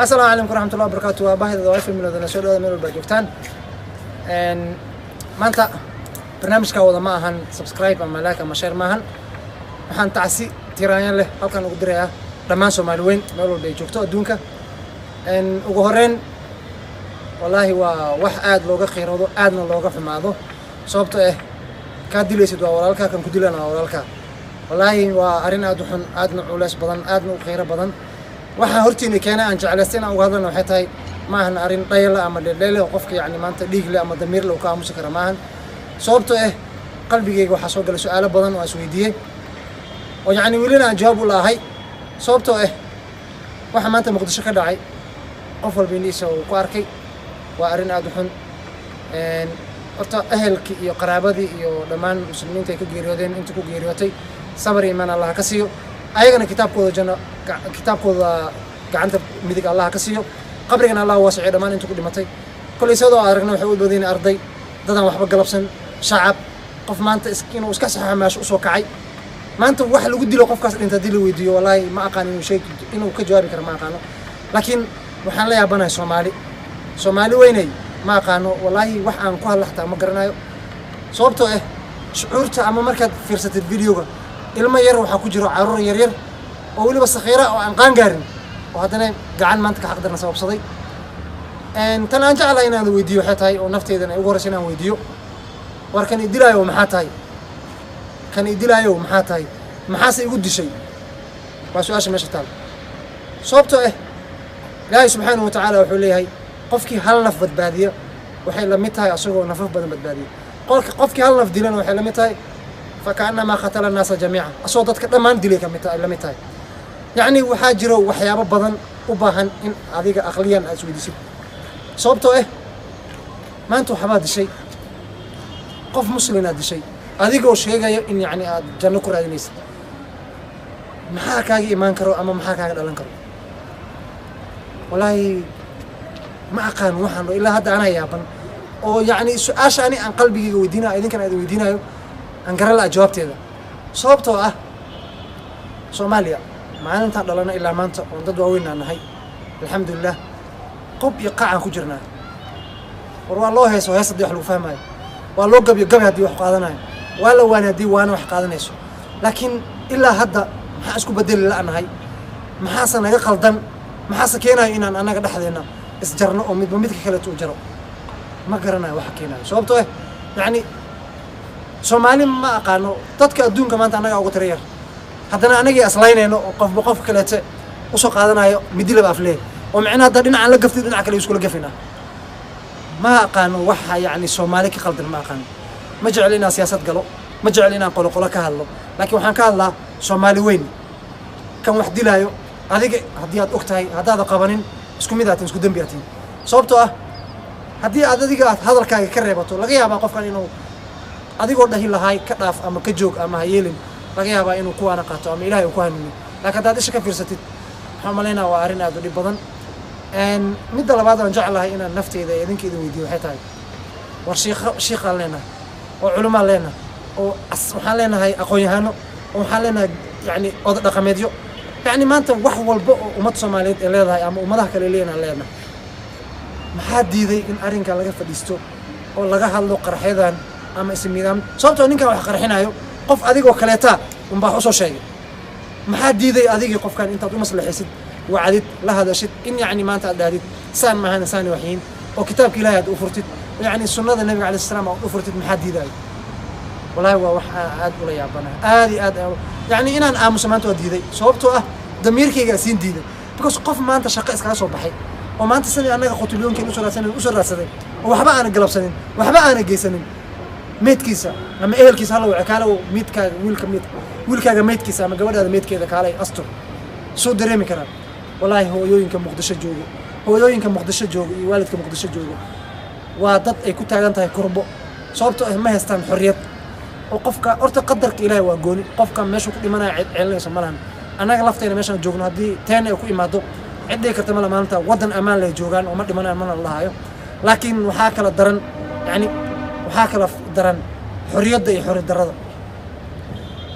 Asalaamu calaykum waraxmatullahi wabarakaatu. Waa baahida waa filmiloodana soo dhawaada meel walba joogtaan. Maanta barnaamijka wada ma ahan subscribe ama like ama share ma ahan. Waxaan tacsi tiraanyan leh halkan ugu dirayaa dhammaan Soomaali weyn meel walba ay joogto adduunka. Ugu horreyn, wallaahi waa wax aad looga qiiroodo, aadna looga xumaado, sababto ah kaa dilaysid waa walaalkaa, kan ku dilana waa walaalkaa. Wallaahi waa arrin aad u xun, aadna culeys badan, aadna u qiiro badan. Waxaa hortiina keenay aan jeclaystay inaan uga hadlana waxay tahay, ma ahan arrin dhayala ama dheeldheele oo qofka yacni maanta dhiig leh ama damiir leh uu ka aamusi kara, ma ahan. Sababtoo ah qalbigayga waxaa soo galay su-aalo badan oo aan isweydiiyey oo yacni welina aan jawaab u laahay. Sababtoo ah waxa maanta Muqdisho ka dhacay qof walba indhihiisa uu ku arkay, waa arrin aad u xun. Horta ehelkii iyo qaraabadii iyo dhammaan muslimiinta ay ka geeriyoodeen, inta ku geeriyootay, sabar iyo iimaan Allah ka siiyo. Ayagana kitaabkooda janno, kitaabkooda gacanta midig Allah ka siiyo, qabrigana Allah waasiciyo dhammaan inta ku dhimatay. Kolley sidoo aragna waxay u badan arday, dadaan waxba galabsan, shacab, qof maanta inuu iska saxo meesha usoo kacay. Maanta wax lagu dilo qofkaas dhinta haddii la weydiiyo, wallaahi ma aqaan inuu sheeg inuu ka jawaabi karo, ma aqaano. Laakiin waxaan la yaabanahay Soomaali, Soomaali weynay, ma aqaano wallaahi wax aan ku hadla xataa ma garanayo. Sababtoo ah shucuurta ama markaad fiirsatid videoga, ilmo yar waxaa ku jiro, caruur yar yar oo weliba sakhiira oo aan qaan gaarin oo haddana gacan maanta ka xaqdarna sababsaday. Tan aan jeclahay inaan weydiiyo waxay tahay, oo nafteydan ay ugu horreysa inaan weydiiyo: war kan idilaayo maxaa tahay? Kan idilaayo maxaa tahay? Maxaase igu dishay? Waa su-aasha meesha taal. Sababtoo ah Ilaahay subxaanahu wa tacaala wuxuu leeyahay, qofkii hal naf badbaadiya waxay la mid tahay asagoo nafaf badan badbaadiya. Qofkii hal naf dilana waxay la mid tahay فكأنما قتل الناس جميعا, asagoo dadka dhammaan dilay ka mid tahay, la mid tahay. Yacni waxaa jiro waxyaabo badan u baahan in adiga aqliyan aad isweydiisid. Sababtoo ah maanta waxbaad dishay, qof muslinaad dishay, adigoo sheegaya in yacni aad janno ku raadinaysid. Maxaa kaaga imaan karo ama maxaa kaaga dhalan karo? Wallaahi ma aqaan waxaan ilaa hadda anaa yaaban oo yacni su-aasha ani aan qalbigayga weydiinayo, idinkan aad weydiinayo, aan garan la'a jawaabteeda. Sababtoo ah Soomaaliya maalintaan dhalana ilaa maanta oon dad waaweyn aan nahay, alxamdulilah, qob iyo qacaan ku jirnaa. War waa loo heeso hees haddii wax lagu fahmayo, waa loo gabyo gabi haddii wax qaadanayo, waa la waani haddii waana wax qaadanayso. Laakiin ilaa hadda maxaa isku bedeli la'nahay? Maxaase naga qaldan? Maxaase keenayo inaan annaga dhexdeena isjarno oo midba midka kaleeto u jaro? Ma garanayo waxa keenayo. Sababtoo ah yacni Soomaali ma aqaano, dadka adduunka maanta annagaa ugu tira yar, haddana anagii aslaynayno oo qofba qof kaleete usoo qaadanayo midilaba aflee, oo micnaha hadda dhinacaan la gaftay dhinac kale iskula gafaynaa. Ma aqaano waxa yacni Soomaali ka qaldan, ma aqaano. Ma jecel inaan siyaasad galo, ma jecel inaan qolo qolo ka hadlo, laakiin waxaan ka hadlaa Soomaali weyn. Kan wax dilaayo adiga haddii aad og tahay, haddaada qabanin, isku mid aatiin, isku dembi aatiin. Sababtoo ah haddii aad adiga aad hadalkaaga ka reebato, laga yaabaa qofkan inuu adigoo dhahi lahaay ka dhaaf ama ka joog ama ha yeelin, laga yaabaa inuu kuwaana qaato ama Ilahay uu ku hanuuniyo. Laakiin haddaad isha ka fiirsatid, waxaan malaynaa waa arrin aad u dhib badan. Midda labaad aan jeclahay inaan nafteyda iyo idinka idin weydiiyo waxay tahay: war shiikha, shiiqaan leenahay oo culumaan leenahay oo waxaan leenahay aqoon-yahano oo waxaan leenahay yacni oda dhaqameedyo, yacni maanta wax walba oo ummad Soomaaliyeed ay leedahay ama ummadaha kale leeyihin aan leenahay. Maxaa diiday in arrinkan laga fadhiisto oo laga hadlo qaraxyadan ama ismiidaam? Sababtoo ninkan wax qarxinayo qof adigoo kaleeta unbaa wax usoo sheegay. Maxaa diiday adigii qofkan intaad u maslaxaysid, wacdid, la hadashid, in yacni maanta aad dhahdid saan maahan, saani waxyiin, oo kitaabka Ilaahay aad u furtid, oo yacni sunnada Nabiga alayhi salaam aad u furtid? Maxaa diidayo? Wallahi waa wax aan aad ula yaabanahay, aad iyo aad. Yacni inaan aamuso maanta waa diiday, sababtoo ah damiirkaygaa siin diiday, because qof maanta shaqo iskaga soo baxay oo maanta sidii annaga qotulyoonkeena usoo raadsanin usoo raadsaday oo waxba aana galabsanin, waxba aana geysanin, meydkiisa ama ehelkiisa hala wace, kaale meydkaaga, wiilka meyd, wiilkaaga meydkiisa ama gabadhaada meydkeeda kaalay astur, soo dareemi karaa. Wallaahi hooyooyinka Muqdisho joogo, hooyooyinka Muqdisho joogo iyo waalidka Muqdisho joogo waa dad ay ku taagan tahay kurbo. Sababtoo ah ma haystaan xorriyad. Oo qofka horta qadarka Ilaahay waa gooni, qofka meeshuu ku dhimanaya cid celinayso ma lahan. Annaga lafteena meeshaan joogno haddii teena ay ku imaado, cid dhihi karta mala maalinta waddan ammaan lay joogaan oo ma dhimanayo mana la dhahayo. Laakiin waxaa kala daran, yacni waxaa kala daran xorriyadda iyo xorriyad darrada.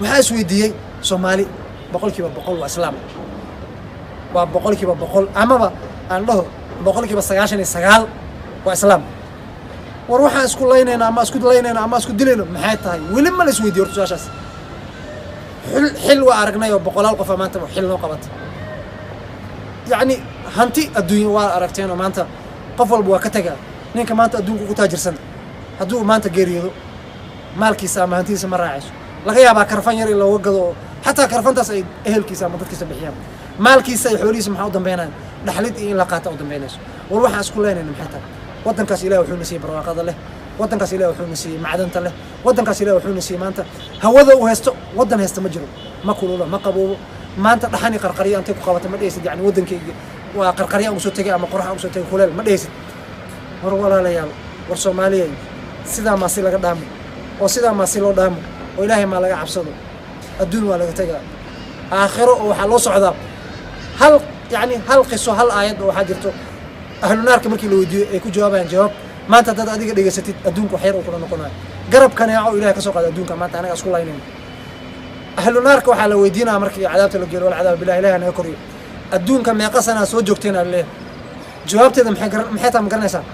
Waxaa isweydiiyey, Soomaali 100% waa islaam, waa 100% amaba Aan dhaho 99% waa Islaam. War waxaan isku laynayna ama isku laynayna ama isku dilayno maxay tahay? Weli ma la isweydiiyo horta su-aashaas. Xil waa aragnay oo boqolaal qofa maanta xil noo qabata. Yacni hanti adduunya waa aragteen oo maanta qof walba waa ka tegaa. Ninka maanta adduunka ugu taajirsan hadduu maanta geeriyoodo, maalkiisa ama hantidiisa ma raacayso. Laga yaabaa karfan yar in looga gado oo xataa karfantaas ay ehelkiisa ama dadkiisa bixiyaan. Maalkiisa iyo xoolihiisa maxaa u dambeynaya? Dhaxlid iyo in la qaata u dambeynayso. War waxaan isku leenayna maxay tahay? Waddankaas Ilahi wuxuuna siiyey barwaaqada leh, waddankaas Ilahi wuxuuna siiyey macdanta leh, waddankaas Ilahi wuxuuna siiyey maanta hawada uu haysto waddan haysta ma jiro. Ma kulula, ma qaboobo. Maanta dhaxani qarqarya intay ku qabata ma dhehaysid yani waddankayga waa qarqarya aan usoo tegay ama qorax aan usoo tegay, kuleel ma dhehaysid. War walaalayaal, war Soomaaliya, sidaa maa si laga dhaamo oo sidaa maa si loo dhaamo oo Ilaahay maa laga cabsado. Adduun waa laga tegaa, aakhiro oo waxaa loo socdaa. Hal yani hal qiso, hal aayad oo waxaa jirto ahlu naarka markii la weydiiyo ay ku jawaabayaan jawaab maanta haddaad adiga dhegaysatid adduunka wax yar uu kula noqonayo, garab kaneeco Ilahay ka soo qaada. Adduunka maanta anaga isku laynayno. Ahlu naarka waxaa la weydiinaya markii cadaabta la geelo, walcadaab billahi, Ilahi naga koriyo, adduunka meeqa sanaa soo joogteen aa laleeyahay. Jawaabteeda maxay garan? Maxay tahay? Ma garanaysaa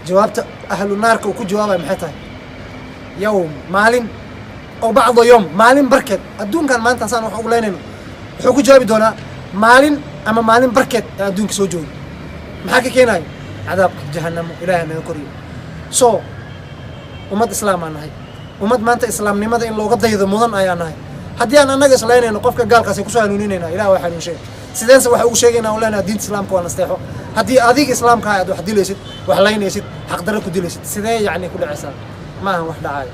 jawaabta ahlu naarka uu ku jawaabayo maxay tahay? Yawm, maalin, oo bacda yowm, maalin barkeed. Adduunkan maanta saan wax ugu leynayno, wuxuu ku jawaabi doonaa maalin ama maalin barkeed ee adduunka soo joogo. Maxaa ka keenayo? Cadaabka jahanamo, Ilaahay naga koriyo. So ummad islaam aan nahay, ummad maanta islaamnimada in looga daydo mudan ayaa nahay. Haddii aan annaga islaynayno, qofka gaalkaasi kusoo hanuuninayna Ilah waa hanuunshay. Sideense waxa ugu sheegaynaa u leenahay diinta islaamka waa nasteexo, haddii adiga islaamka aad wax dilaysid, wax laynaysid, xaqdarro ku dilaysid? Sidee yacni ku dhacaysaa? Ma ahan wax dhacaayo.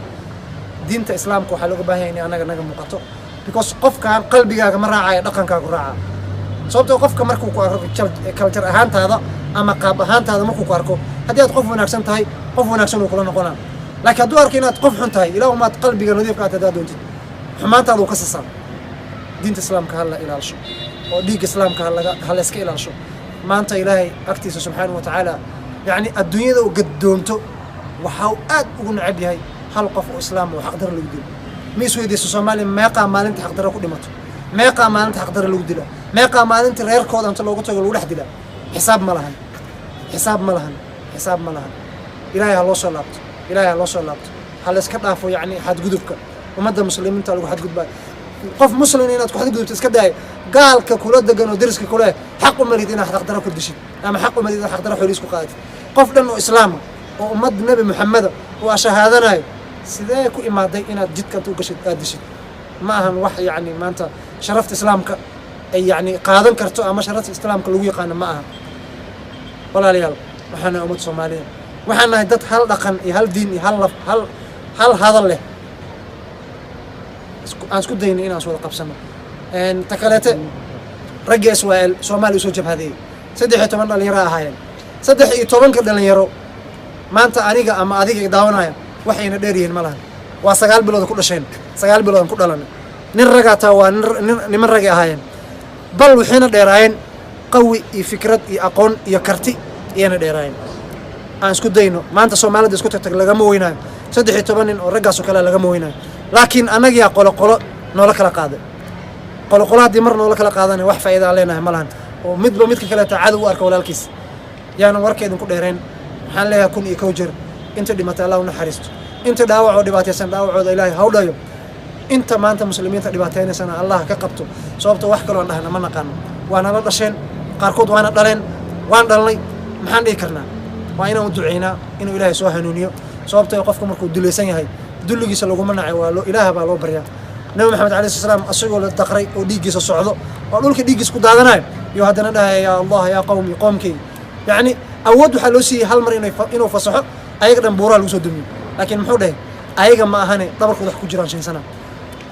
Diinta islaamka waxaa looga baahan yahay inay annaga naga muuqato, because qofkan qalbigaaga ma raacayo, dhaqankaagu raaca. Sababtoo qofka markuu ku arko culture ahaantaada ama qaab ahaantaada markuu ku arko, haddii aad qof wanaagsan tahay, qof wanaagsan uu kula noqonaa. Laakiin hadduu arko inaad qof xun tahay, ilaahu maad qalbiga nadiifka aad haddaad doontid, xumaantaada uu ka sasaa. Diinta islaamka ha la ilaalsho oo dhiigga islaamka halaga ha la iska ilaalsho. Maanta Ilaahay agtiisa subxaanahu wa tacaala, yacni adduunyada uu gaddoonto, waxa uu aad ugu necab yahay hal qof oo islaam oo xaqdarro lagu dilo. Ma isweydiiso Soomaaliya meeqaa maalinta xaqdarro ku dhimato? Meeqaa maalinta xaqdarro lagu dilaa? Meeqaa maalinta reerkooda inta loogu tago lagu dhex dilaa? Xisaab ma lahan, xisaab ma lahan, xisaab ma lahan. Ilaahay ha loo soo laabto, Ilaahay ha loo soo laabto. Ha la iska dhaafo yacni xadgudubka ummadda muslimiinta lagu xadgudbaayo. Qof muslim inaad ku xadgudubto iska daayo, gaalka kula degan oo deriska kule xaq u malid inaad xaqdarro ku dishid ama xaq u malid inaad xaqdarro xooliis ku qaadatid. Qof dhan oo islaama oo ummad Nebi Muxameda oo ashahaadanayo, sidee ku imaaday inaad jidka inta u gashid aad dishid? Ma ahan wax yacni maanta sharafta islaamka ay yacni qaadan karto ama sharafta islaamka lagu yaqaano ma aha. Walaalayaal, waxaan nahay ummad Soomaaliya, waxaan nahay dad hal dhaqan iyo hal diin iyo hal laf, hal hadal leh. Aan isku daynay inaan is wada qabsano. Ta kaleete, raggii SYL Soomaaliya usoo jabhadeeyey 13 dhalinyaro ahaayeen. 13-ka dhalinyaro maanta aniga ama adiga daawanaya waxayna dheer yihiin ma lahan. Waa 9 bilood ku dhasheen, 9 bilood ku dhalanay. Nin ragaa taa waa nin, niman ragay ahaayeen, bal waxayna dheeraayeen qawi iyo fikrad iyo aqoon iyo karti iyana dheeraayeen. Aan isku dayno maanta Soomaalida isku tagtag lagama weynaayo. 13 nin oo raggaas oo kale lagama weynaayo, laakiin annagiyaa qolo qolo noola kala qaaday. Qolo qolo haddii mar noola kala qaadanay, wax faa'iida aan leenahay ma lahan, oo midba midka kaleeta cadow u arka walaalkiis. Yaanan warka idinku dheerayn. Waxaan leeyahay 1001 jeer, inta dhimatay Allah u naxariisto, inta dhaawac oo dhibaataysan dhaawacooda Ilaahay ha u dhayo, inta maanta muslimiinta dhibaataynaysana Allah ka qabto. Sababto wax kaloo aan dhahna ma naqaano. Waa nala dhasheen qaarkood, waana dhaleen, waan dhalnay. Maxaan dhihi karnaa? Waa inaan u duceynaa inuu Ilaahay soo hanuuniyo. Sababtoo qofka markuu dulaysan yahay dulligiisa laguma nacay, waa loo Ilaaha baa loo baryaa. Nabi Maxamed alayhi salaam asagoo la daqray oo dhiiggiisa socdo oo dhulka dhiiggiisa ku daadanayo iyo haddana dhahaya yaa Allah, yaa qawmi, qoomkayga. Yacni awood waxaa loo siiyey hal mar inuu fasaxo ayaga dhan buuraha lagu soo dumiyo, laakiin muxuu dhahay? Ayaga ma ahane, dhabarkooda wax ku jiraan shaysana.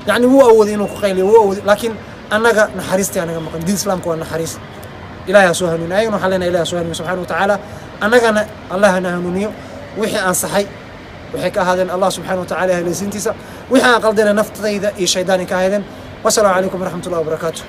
Yacni wuu awooday inuu ku qayliyo, wuu awooday, laakiin annaga naxariistii anaga maqan. Diin islaamka waa naxariis. Ilahay ha soo hanuuniyo ayagana. Waxaan leenahay Ilahay ha soo hanuuniyo subxaana wa tacaala, annagana Allah hana hanuuniyo. Wixii aan saxay waxay ka ahaadeen Allah subxaana wa tacaala helaysiintiisa, wixii aan qaldayna naftayda iyo shaydaani ka ahaydeen. Wasalaamu calaykum waraxmat ullahi wabarakaatu.